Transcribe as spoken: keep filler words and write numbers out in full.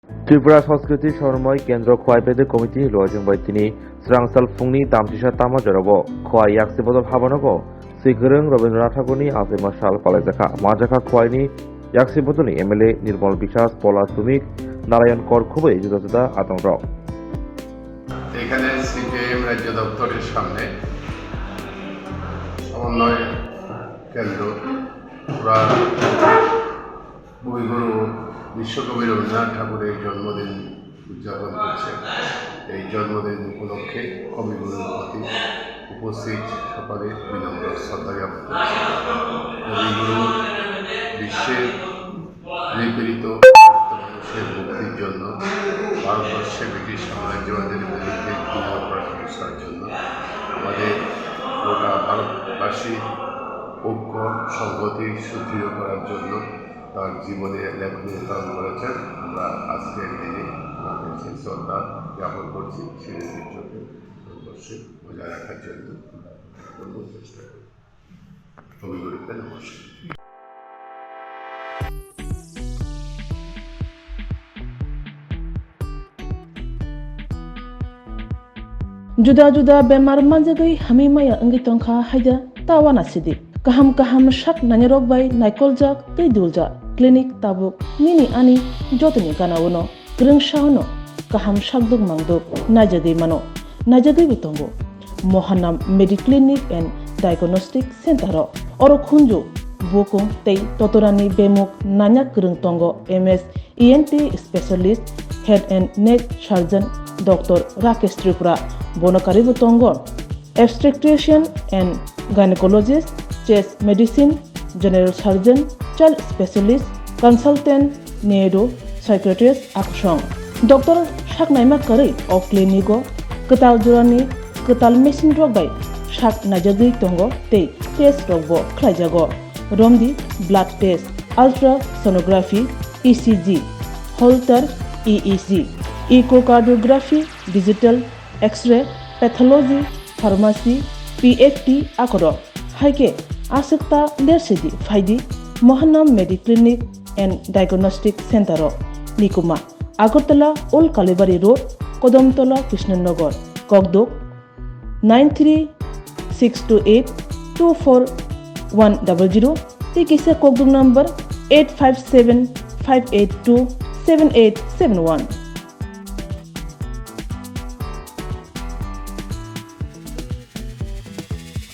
Tripura Sanskriti Somoi Kendro Khowai Bedek Committee ni luajwng bai tini swrang sal phungni damchisa tama jorao Khowai yaksi bodol habanogo Sri Kwrwng Rabindranath Thakurni achaima sal palaijakha. Manjakha Khowaini yaksi bodolni M L A Nirmal Biswas, Pola Sumik, Narayan Kor khubui juda juda adongrok. এখানে সিপিআইএম রাজ্য দপ্তরের সামনে সমন্বয় কেন্দ্র, ওরা কবিগুরু বিশ্বকবি রবীন্দ্রনাথ ঠাকুরের জন্মদিন উদযাপন করছে। এই জন্মদিন উপলক্ষে কবিগুরুর প্রতি উপস্থিত সকলে বিনম্র শ্রদ্ধা জ্ঞাপন করছি। কবিগুরু বিশ্বের নিপীড়িত মানুষের মুক্তির জন্য, ভারতবর্ষে ব্রিটিশ সাম্রাজ্যবাদের বিরুদ্ধে ঘৃণা প্রতিষ্ঠার জন্য, আমাদের গোটা ভারতবাসী ঐক্য সংহতি সুদৃঢ় করার জন্য তার জীবনে লেখনী দান করেছেন। আমরা আজকের দিনে ওনাকে সেই শ্রদ্ধা জ্ঞাপন করছি। স্মৃতির চোখে ভারতবর্ষে বজায় রাখার জন্য আমরা করব চেষ্টা করব। কবিগুরুকে নমস্কার। Juda juda bemar manjagwi hamwi maya wngwi tongkha haida ta uanasidi. Kaham kaham sak nainarok bai naikoljak tei duljak clinic tabuk nini ani jotoni gana uno kwrwngsa uno kaham sakduk mangduk naijagwi mano, naijagwibo tongo. Mohanam Mediclinic and Diagnostic Center o oro khunju bukung tei totorani bemuk nanya kwrwng tongo M S E N T specialist, head and neck surgeon Doctor Rakesh Tripura, bono karibo tongo obstetrician and gynecologist, chest medicine, general surgeon, child specialist, consultant, neuro psychiatrist akusong. Doctor saknaima kwrwi o clinic o kwtal jorani kwtal machine rok bai sak naijagwi tongo tei test rok bo khlaijago. Romdi blood test, ultrasonography, E C G, Holter E E G, echocardiography, digital X-ray, pathology, pharmacy, P F T akorok. Haikhe aswkta lersidi phaidi Mohanam Mediclinic and Diagnostic Center o nikuma Agartala Old Kalibari Road, Kodamtola Krishnanagar, Kokduk nine three six two eight two four one double zero tei kisa kokduk number eight five seven five eight two seven eight seven one.